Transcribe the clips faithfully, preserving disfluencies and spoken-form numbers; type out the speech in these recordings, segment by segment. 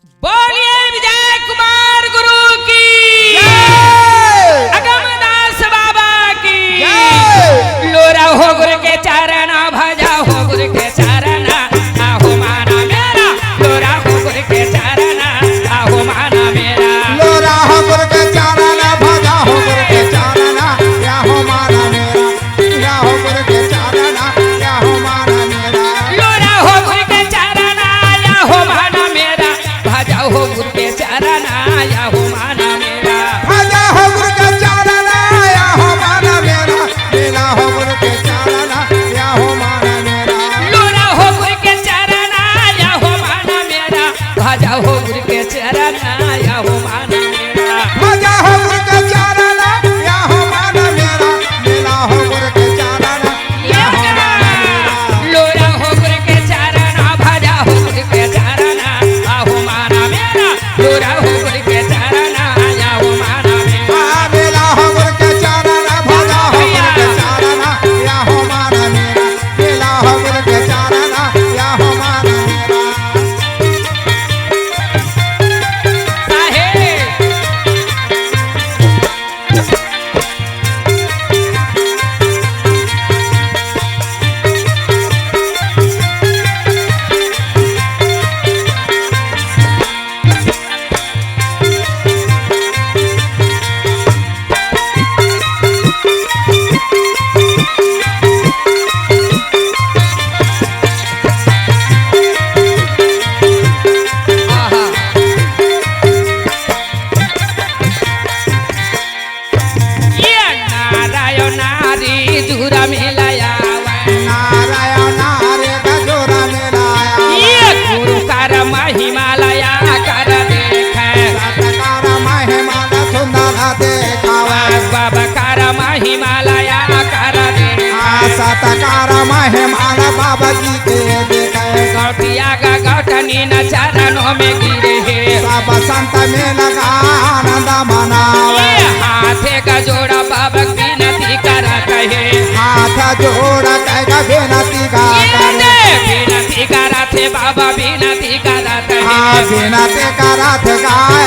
बोलिए विजय कुमार गुरु की, जय। अगम दास बाबा की, जय। लोरा हो गुरु के चरना, भजा हो गुरु के चरना, आहो माना मेरा। लोरा हो गुरु के चरना, आहो माना मेरा। लोरा हो गुरु के चरना, भजा हो गुरु के चरना, या हो माना मेरा। या हो गुरु के चरना, या हो माना मेरा। लोरा हो गुरु के चरना, या हो माना मेरा। भजा हो गुरु के चरना, या हो माना मेरा। भजा हो गुरु के चरना, या हो माना मेरा। मेला हो गुरु के चरना, या हो माना मेरा। लोरा हो गुरु के चरना, या हो माना मेरा। भजा हो गुरु के चरना, या हो माना मेरा। भजा हो गुरु के चरना, या हो माना मेरा। मेला हो गुरु के चरना, या हो माना मेरा। लोरा हो गुरु के चरना, भजा हो गुरु के चरना, आहो माना मेरा। लोरा हो गुरु के चरना, या हो माना मेरा। आ, मेला हो गुरु के चरना, भजा हो गुरु के चरना, या हो माना मेरा। मेला हो गुरु के चरना, या हो माना मेरा। साहेब। ये नारायण नारी जुरा में लाया। नारायण नारी का जुरा में लाया। ये गुरु कर महिमा लया कर देखे। सतकार महिमा ला सुंदर देखावा। बाबा कर महिमा लया कर देखे। आ सतकार महिमा ला बाबा जी के देखे। गौटिया का गौटनी न चरणों में गिरे हे। सब संत में लगा आनंद मनावे। ये हाथे का जोड़ा बाबा विनती करत हे। हाथ जोड़ के विनती करत हे। विनती करत हे बाबा, विनती करत हे। हाँ, विनती करत हे,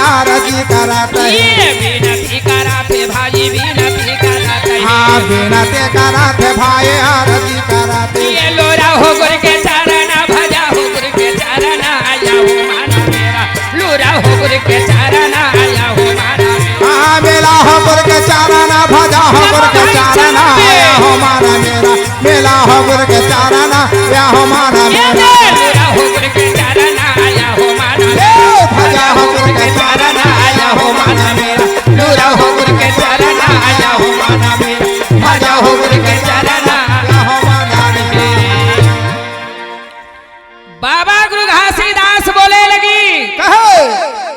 आरजी करत हे। ये विनती करत हे भाई, विनती करत हे। हाँ, विनती करत हे भाई, आरजी करत हे। ये लोरा हो गुरु के चरना, भजा हो गुरु के चरना, आया हो माना मेरा। लोरा हो गुरु के चरना, आया हो माना मेरा। हाँ, मेला हो गुरु के चरना, भजा हो गुरु के चरना, आया हो माना मेरा। मेला हो गुरु के चरना, या हो माना मेरा। लोरा हो गुरु के चरना, आया हो माना मेरा। भजा हो गुरु के चरना, आया हो माना मेरा। लोरा हो गुरु के चरना, आया हो माना मेरा। भजा हो गुरु के चरना, आया हो माना मेरा। बाबा गुरु घासीदास बोले लगी, कहो।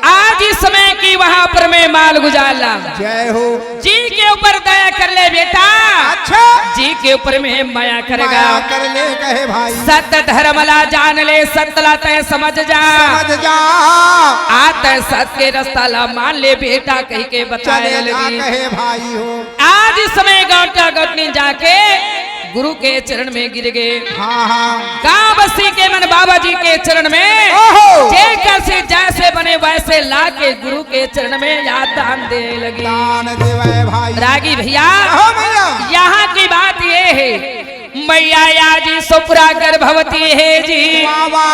आज इस समय की वहां पर मैं माल गुजार ला। जय हो। जी के ऊपर दया कर ले बेटा। अच्छा। जी के ऊपर में मया करेगा। मया कर ले कहे भाई। सत धर्म ला जान ले, सत ला तय समझ जा। समझ जा। आ तय सत के रास्ता ला मान ले बेटा, कह के बताए लगी। कहे भाई हो। आज इस समय गौटा गौटनी जाके गुरु के चरण में गिर गए। हाँ, हाँ। गांव बस्ती के मन बाबा जी के चरण में ओहो। जेकर से जैसे बने वैसे ला के गुरु के चरण में याद दान दे लगी। दान देवे भाई। रागी भैया, हाँ भैया। यहाँ की बात ये है, मैया या जी सुपुरा गर्भवती है जी। वाह, वाह।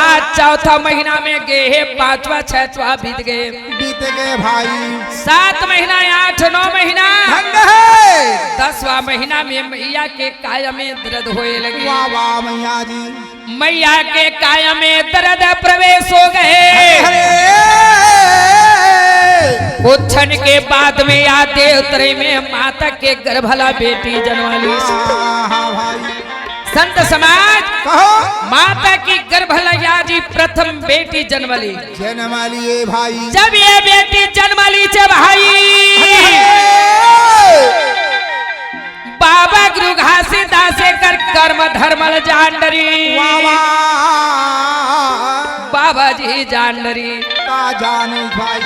आज चौथा महीना में गे है, पांचवा छठवा बीत गए। बीत गए भाई। सात महीना, आठ नौ महीना। धन्य है। दसवां महीना में मैया के काया में दर्द होए लगे। वाह, वाह, मैया जी। मैया के काया में दर्द प्रवेश हो गए। अरे। कुछ क्षण के बाद में या देवतरी में माता के गर्भ ला बेटी जनम ली। हाँ, हाँ, भाई। संत समाज, कहो। माता की गर्भ ला या जी प्रथम बेटी जनम ली। जनम लिए भाई। जब ये बेटी जनम ली चे भाई, अरे! बाबा गुरु घासीदास कर कर्म धर्म ल जान डरी। वाह, वाह। बाबा जी जान डरी। का जाने भाई।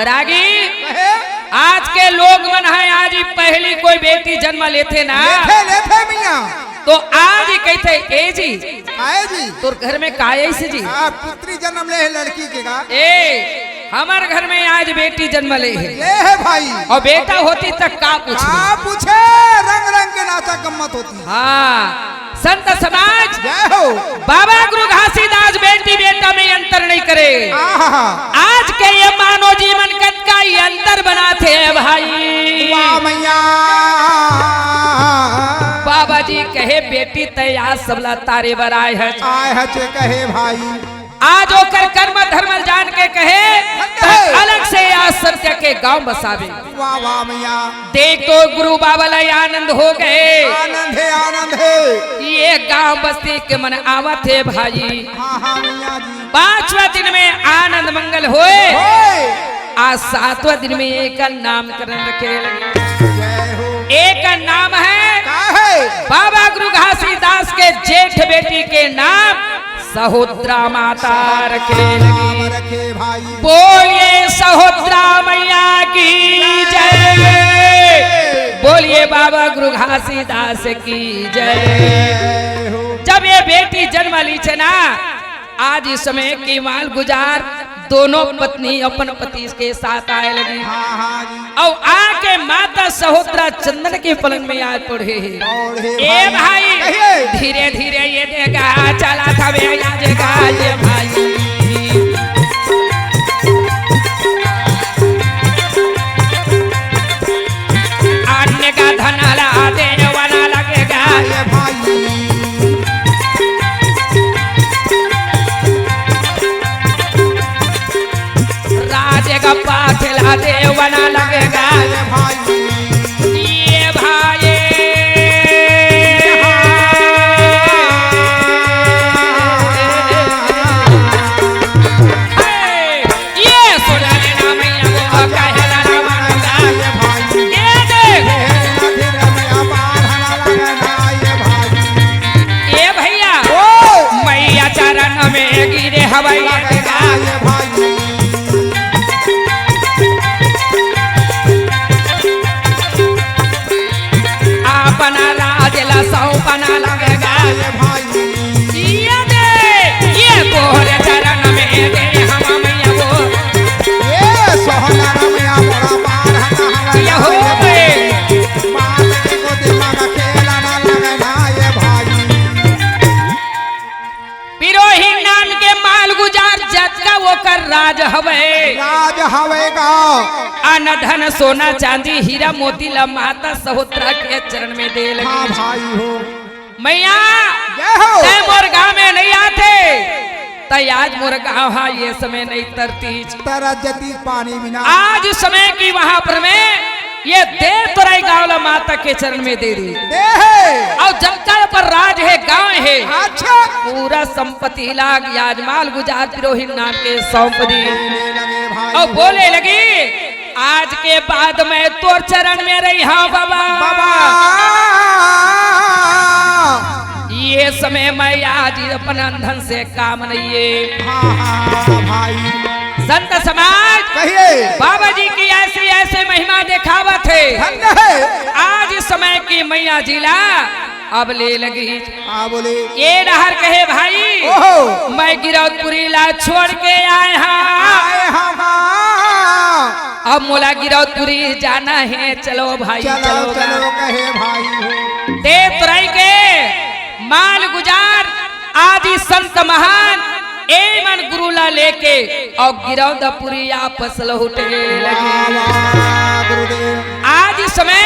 रागी, कहे? आज के लोग मन है, आज ही पहली कोई बेटी जन्म लेथे ना। लेथे, लेथे मियाँ। तो आज ही कहिथे, "ए जी, आए जी। तोर घर में का आइस जी?" हाँ, पुत्री जन्म ले हे लड़की के का? ए, हमर घर में आज बेटी जन्म ले हे। ले हे भाई। अउ बेटा होतिस त का पूछबे? का पूछे, रंग रंग के नाचा गम्मत होतिस। हाँ, संत समाज, जय हो। बाबा गुरु घासीदास बेटी बेटा में अंतर नहीं करे। आहा। आज के ये मानव जीवन कतका ये अंतर बनाथे भाई। वाह मैया। बाबा जी कहे, "बेटी तैं आज सबला तारे बर आए हस।" आए हस कहे भाई। आज ओकर कर्म धर्म जान के कहे, धन्य "तैं हे।" अलग से आज सत्य के गांव बसाबे। वाह, वाह, मैया। देख तो गुरु बाबा ला आनंद हो गे। आनंद हे, आनंद हे। ये गांव बस्ती के मन आवत हे भाई। हाँ, हाँ, मैया जी। पांचवा दिन में आनंद मंगल होय। होय। आज सातवां दिन में एकर नामकरण रखे लगे। जय हो। एकर नाम हे का हे? बाबा गुरु घासीदास के जेठ बेटी के नाम सहोत्रा माता रखे लगी। रखे भाई। बोलिए सहोत्रा मैया की जय, बोलिए बाबा गुरु घासीदास की जय। जय हो। जब ये बेटी जन्म लीस ना, आज इस समय की मालगुजार दोनों पत्नी अपन पति के साथ आए लगी। हाँ, हाँ जी। अउ आके माता सहोत्रा चंदन के पलंग में आए पड़े हे। पड़े ए भाई। भाई, कहिए। धीरे धीरे ये देगा, चला था बे, या देगा ये भाई। अन्य का धन ला देवना लगेगा। ये भाई। राज का पाथला देवना लगेगा। ये भाई। ये भाई। ये सुना लेना मैया वो कहला ना मानता। ये भाई। ये देख। ये भैया। ओ। मैया चरण में गिरे हवै। ये भाई। अपन राज ला सौंपना लगेगा। ये भाई। जिया दे, ये तोहरे चरण में दे हम मैया वो। ये सोहना रमैया मोरा पार हटा हटा ये हो ये भाई। बात के गोदी में खेला ना लगे ना ये भाई। पिरोही नाम के मालगुजार जतका ओकर राज हवै। राज हवै गा। अन धन सोना चांदी हीरा मोती ला माता सहोत्रा के चरण में दे लगी। हाँ भाई हो। मैया, जय हो। तैं मोर गांव में नहीं आते, त आज मोर गांव हा ये समय नहीं तरतीस। तरत जतीस पानी बिना। आज समय की वहां पर में ये देव तोरई गांव ला माता के चरण में दे दी। दे हे। अउ जतका पर राज हे, गांव हे, अच्छा। पूरा संपत्ति लाग याजमाल गुजार पिरोहिन नाम के सौंप दी। बोले लगे भाई। अउ बोले लगी, आज के बाद मैं तोर चरण में रही, हाँ बाबा। बाबा। ये समय मैं आज अपन अंधन से काम नहीं है। हाँ, हाँ, भाई। संत समाज, कहिए। बाबा जी की ऐसी ऐसी महिमा दिखावत है। धन्य है। आज इस समय की मैया जी ला अब ले लगी। हाँ, बोले। ये डहर कहे भाई, ओहो। मैं गिरौदपुरी ला छोड़ के आए हाँ। आए हाँ, हाँ। अब मोला गिरौदपुरी जाना है, चलो भाई, चलो, चलो। चलो, कहे भाई हो। देव तोरई के माल गुजार आदि संत महान ए मन गुरु ला लेके अउ गिरौदपुरी आपस लहुटे लगे। वाह, वाह, गुरुदेव। आज इस समय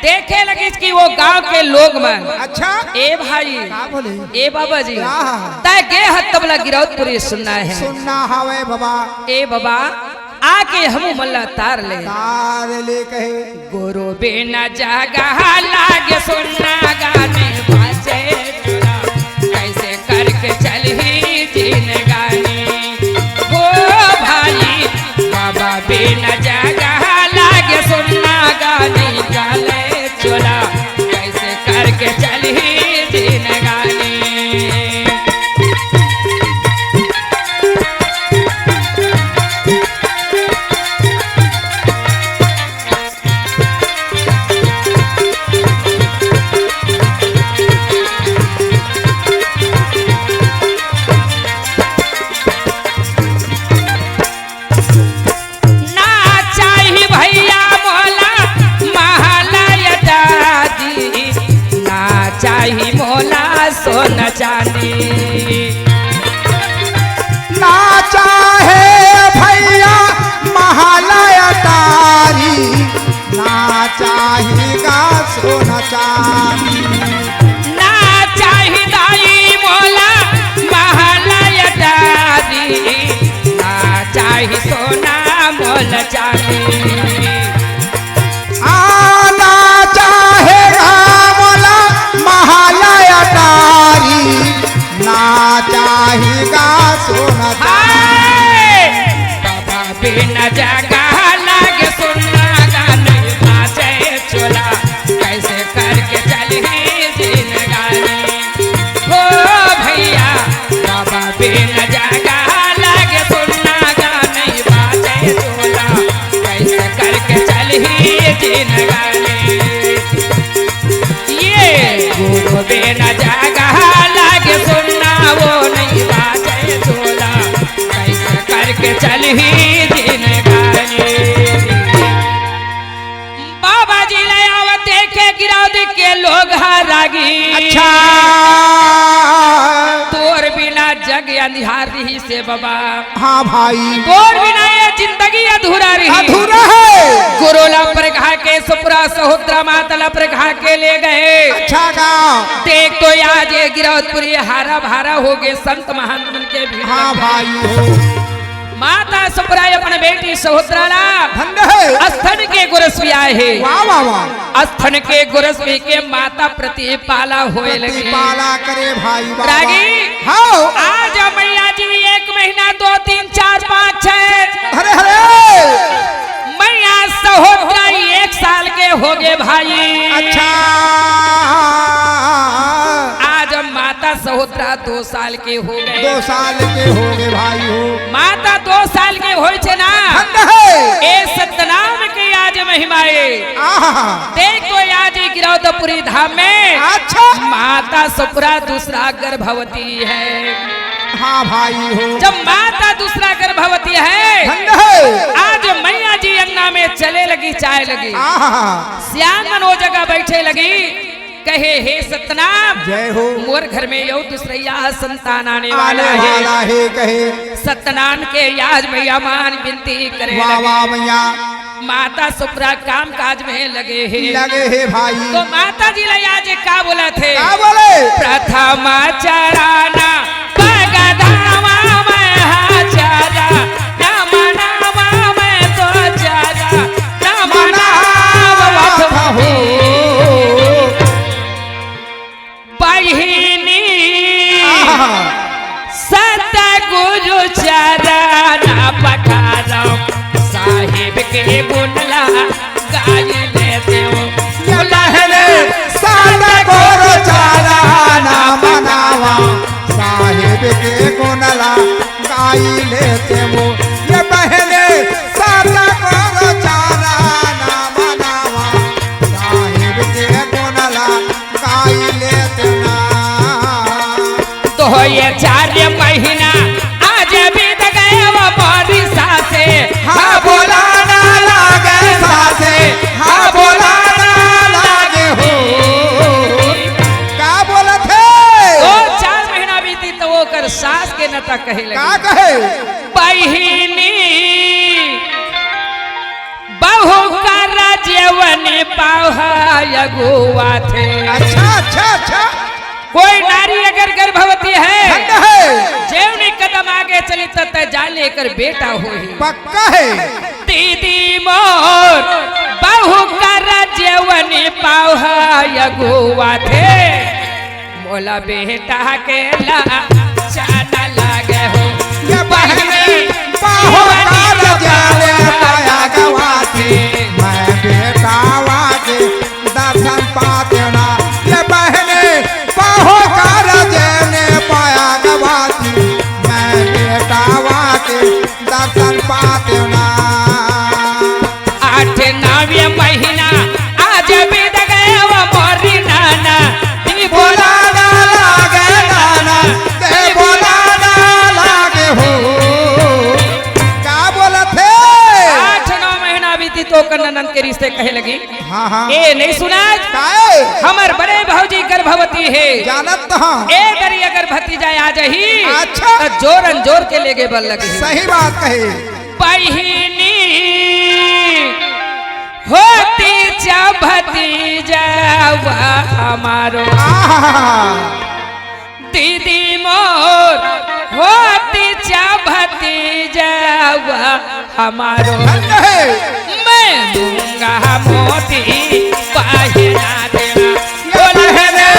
देखे लगिस कि वो गांव के लोग मन, अच्छा। ए भाई, का बोले? ए बाबा जी, का? तय गे हत तबला गिरौदपुरी सुनना है। सुनना हवे बाबा। ए बाबा, आके हमू मन ला तार ले। तार ले कहे। गुरु बिना जगह लागे सुनना गाने बाजे चुरा, कैसे करके चलही जिनगानी। ओ भाई, बाबा बिना जगह लागे सुनना गाने गाले चुरा, कैसे करके चलही जिनगानी। मोला सोना चांदी। ना चाहे भैया महल अटारी, ना चाही गा सोना चांदी। ना चाही दाई मोला महल अटारी, ना चाही सोना मोला चांदी। आना चाहे गा मोला महल अटारी, ना चाही गा सोना चांदी। हाय! बाबा बिन जगह लागे सुन्ना गा नहीं बाजे चोला, कैसे करके चलही जिनगानी। हो भैया, बाबा बिन जगह लागे सुन्ना गा नहीं बाजे चोला, कैसे करके चलही जिनगानी। ये गुरु बिन जगह लागे सुन्ना वो नहीं बाजे चोला, कैसे करके चलही जिनगानी। बाबा जी ले आवत देखे गिरौद के लोग ह रागी। अच्छा। तोर बिना जग अंधियार रहिसे बाबा। हाँ भाई। तोर बिना ये जिंदगी अधूरा रही। अधूरा है। गुरु ला परघा के सुपुरा सहोदरा माता ला परघा के ले गए। अच्छा गा। देख तो आज ये गिरौदपुरी हरा भरा हो गे संत महंत मन के भीड़ हाँ लग गए। भाई हो। माता सुपुरा अपन बेटी सहोदरा ला धन्य है। अस्थन के गोरस भी आए हे। वाह, वाह, वाह। अस्थन के गोरस भी के माता प्रतिपाला होए लगी। प्रतिपाला करे भाई बाबा। रागी, हाँ। आज मैया जी एक महीना, दो, तीन, चार, पाँच, छह। अरे, अरे। मैया सहोदरा एक साल के हो गए भाई। अच्छा। आज माता सहोदरा दो साल के हो गए। दो साल के हो गए भाई हो। माता दो साल के होय छे ना। धन्य है। ए सतनाम के आज महिमा ए। आहा। देख तो आज गिरौदपुरी धाम में अच्छा। माता सुपुरा दूसरा गर्भवती है। हाँ भाई हो। जब माता दूसरा गर्भवती है, धन्य है। आज मैया जी अंगना में चले लगी, चाय लगी। आहा। सियान मन वो जगह बैठे लगी, कहे, "हे सतनाम, जय हो। मोर घर में यो दूसरैया संतान आने आने वाला है।" वाला है, कहे। सतनाम के आज मैया मान विनती करे वाह, लगे। वाह, मैया। माता सुपुरा काम काज में लगे हे। लगे हे भाई। तो माता जी ले आज का बोलथे? का बोले? प्रथम चरण पगधावा में हाजरा, नमनावा में तो जरा, नमनावा हो। बहिनी आहा। सतगुरु चरण पठारम साहिब के गुण ला गाई लेते हो। ये बहने सतगुरु चरण मनावा साहिब के गुण ला गाई लेते हो। ये बहने सतगुरु चरण मनावा साहिब के गुण ला गाई लेते ना। तो ये चार महीना आज बीत गए वो मोरी सासे। हाँ, बोला ना लागे सासे। हाँ, बोला ना लागे हो। का बोलत हे? ओ चार महीना बीती तो ओकर सास के नता कहे लगे। का कहे? बहिनी, बहू कर जेवनी पावहा अगुआ थे। अच्छा, अच्छा, अच्छा। कोई नारी अगर गर्भवती है, ठंड है। जेवनी कदम आगे चली त तय जान लेकर बेटा होही। पक्का है। दीदी मोर बहू कर जेवनी पावहा अगुआ थे। मोला बेटा के लाचार लागे हो। ये बहने पाहो कर जाने पाया गवाती, मैं बेटावा के दर्शन पाते ना। ये बहने पाहो कर जाने पाया गवाती, मैं बेटावा के दर्शन पाते ना। आठ नवे महीना आज बीत गए वो मोरी नाना। दी बोला ना लागे नाना, दे बोला ना लागे हो। का बोलत हे? से कहे लगी, हाँ, हाँ। ए, नहीं सुनाय? काहे? हमर बड़े भौजी गर्भवती हे। जानत तो हँव। ए दरी अगर भतीजा आ जाही, अच्छा। त जोरन जोर के लेगे बर लगही। सही बात कहे। बहिनी होती चा भतीजावा हमारो। आहा। दीदी मोर होती चा भतीजावा हमारो। धन्य हे। मैं मूंगा मोती पहना देना। ये बहिनी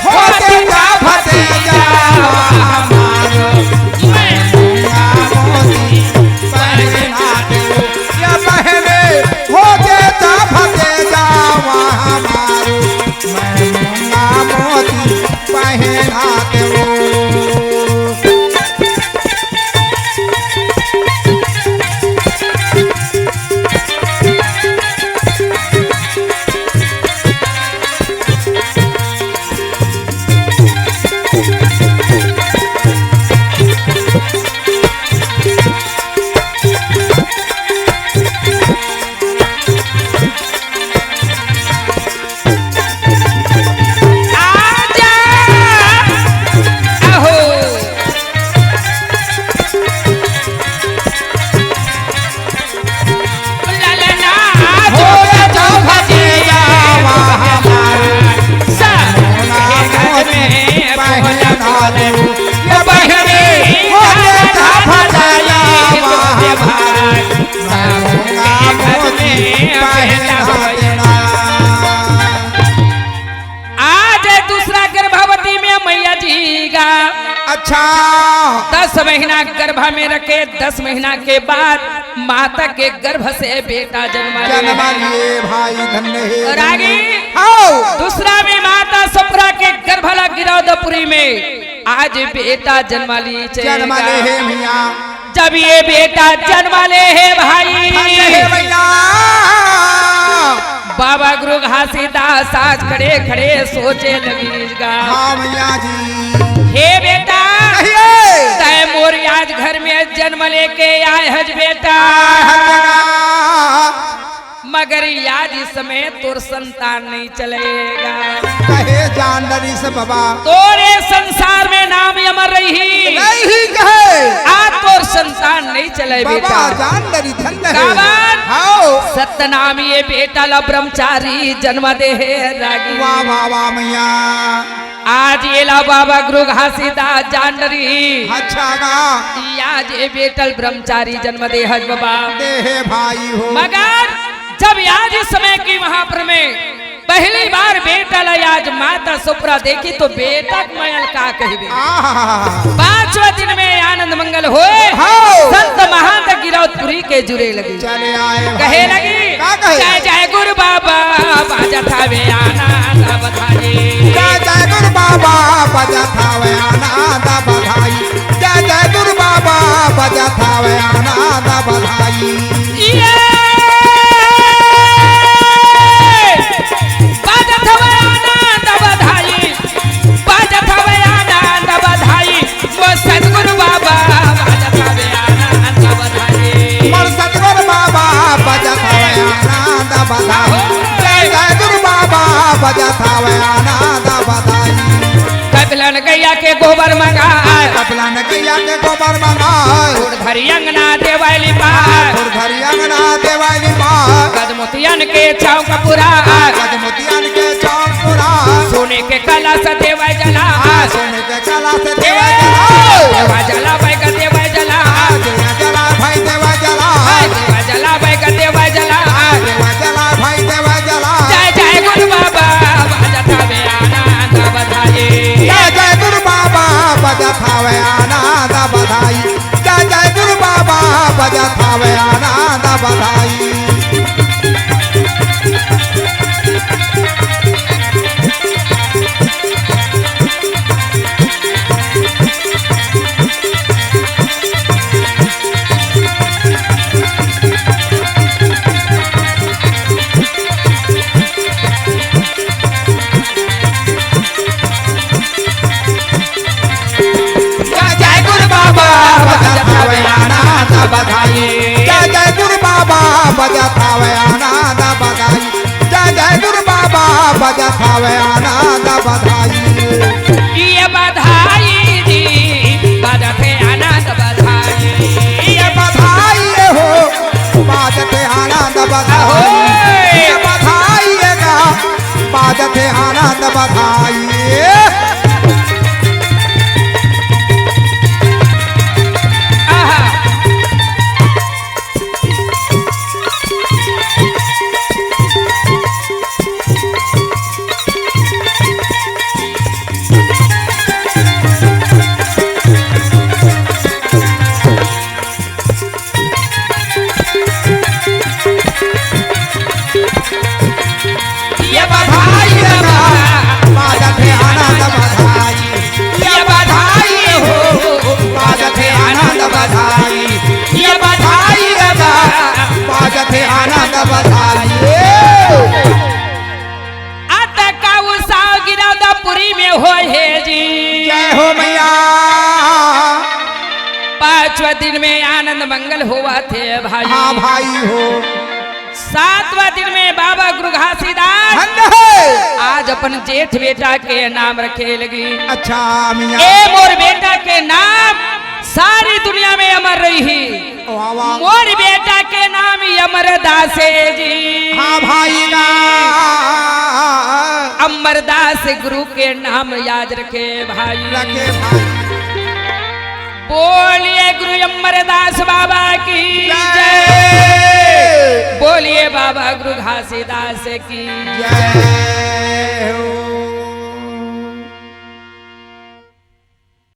होती चा भतीजावा हमारो। मैं मूंगा मोती पहना देना। ये बहिनी होती चा भतीजावा हमारो। मैं मूंगा मोती पहना देवो। आजा, आहो। ललना हो जो जा भतीजा हमार, सब घर में पहना दे। ये बहिनी हो जा भतीजा हमार। आज दूसरा गर्भवती में मैया जी गा। अच्छा। दस महीना गर्भ में रखे, दस महीना के बाद माता के गर्भ से बेटा जन्मा लिए। जन्मा लिए भाई, धन्य हे, और आगे धन्य हे। आओ। दूसरा में माता सपुरा के गर्भ ला गिरौदपुरी में आज बेटा जन्मा लिए जन्मा लिए हे भैया। जब ये बेटा जन्मा ले हे भाई, धन्य हे भैया। बाबा गुरु घासीदास आज खड़े खड़े सोचे लगिस गा। हाँ भैया जी। हे बेटा, कहिए। तय मोर आज घर में जन्म लेके आय हज बेटा। हर जगह। मगर याद इस समय तोर संतान नहीं चलेगा। कहे जान डरिस बाबा। तोरे संसार में नाम अमर रही। नहीं कहे। आ तोर संतान नहीं चले बाबा, बेटा। जान डरी धन्य हे। काबर? हाओ। सतनाम ये बेटा ला ब्रह्मचारी जन्म दे हे रागी। वाह, वाह, वाह मैया। आज एला बाबा गुरु घासीदास जान डरी। अच्छा गा। ई आज ए बेटा ल ब्रह्मचारी जन्म दे हज बाबा। दे हे भाई हो। मगर जब आज इस समय की महापुर में पहली बार बेटा ला आज माता सुपरा देखी तो बेटा के मया ल का कहिबे। आहा। पांचवा दिन में आनंद मंगल होय। हाओ। संत महंत गिरौदपुरी के जुरे लगी। चले आए भाई। कहे लगी, का कहे? जय जय गुरु बाबा, बाजत हवे आनंद बधाई। जय जय गुरु बाबा, बाजत हवे आनंद बधाई। जय जय गुरु बाबा, बाजत हवे आनंद बधाई। ये बाजत हवे आनंद बधाई, बाजत हवे आनंद बधाई। मोर सतगुरु बाबा, बाजत हवे आनंद बधाई। मोर सतगुरु बाबा, बाजत हवे आनंद बधाई। जय जय गुरु बाबा, बाजत हवे आनंद बधाई। कपलन गैया के गोबर मंगाय। कपलन गैया के गोबर मंगाय। धुर धरी अंगना देवै लिपाय। धुर धरी अंगना देवै लिपाय। गजमोतियन के चौक पुराय। गजमोतियन के चौक पुराय। सोने के कलश देवै जलाय। सोने के कलश देवै जलाय। देवै जलाय, बैग देवै जलाय। देवै जलाय, भाई देवै जलाय। देवै जलाय, बैग देवै जलाय। देवै जलाय, भाई देवै जलाय। जय जय गुरु बाबा, बाजत हवे आनंद बधाई। जय जय गुरु बाबा, बाजत हवे आनंद बधाई। जय जय गुरु बाबा, बाजत हवे आनंद बधाई। जय जय गुरु बाबा, बजत हवे आनंद बधाई। जय जय गुरु बाबा, बजत हवे आनंद बधाई। आनंद बधाई। ये बधाई जी, बाजत हे आनंद बधाई। ये बधाई हो, बाजत हे आनंद बधाई। अहो। ये बधाई गा, बाजत हे आनंद बधाई। आहा। ये बधाई हो, बाजत हे आनंद बधाई। ये बधाई हो, बाजत हे आनंद बधाई। ये बधाई हो, बाजत हे आनंद बधाई। अतका उत्साह गिरौदापुरी में होय हे जी। जय हो मैया। पांचवा दिन में आनंद मंगल होवत हे भाई। हाँ भाई हो। सातवां दिन में बाबा गुरु घासीदास धन्य हे। आज अपन जेठ बेटा के नाम रखे लगी। अच्छा मिया। ए मोर बेटा के नाम सारी दुनिया में अमर रही। वाह, वाह। मोर बेटा के नाम अमरदास हे जी। हाँ भाई ना। अमरदास गुरु के नाम याद रखे भाई। रखे भाई। बोलिए गुरु अमरदास बाबा की जय। जय। बोलिए बाबा गुरु घासीदास की जय।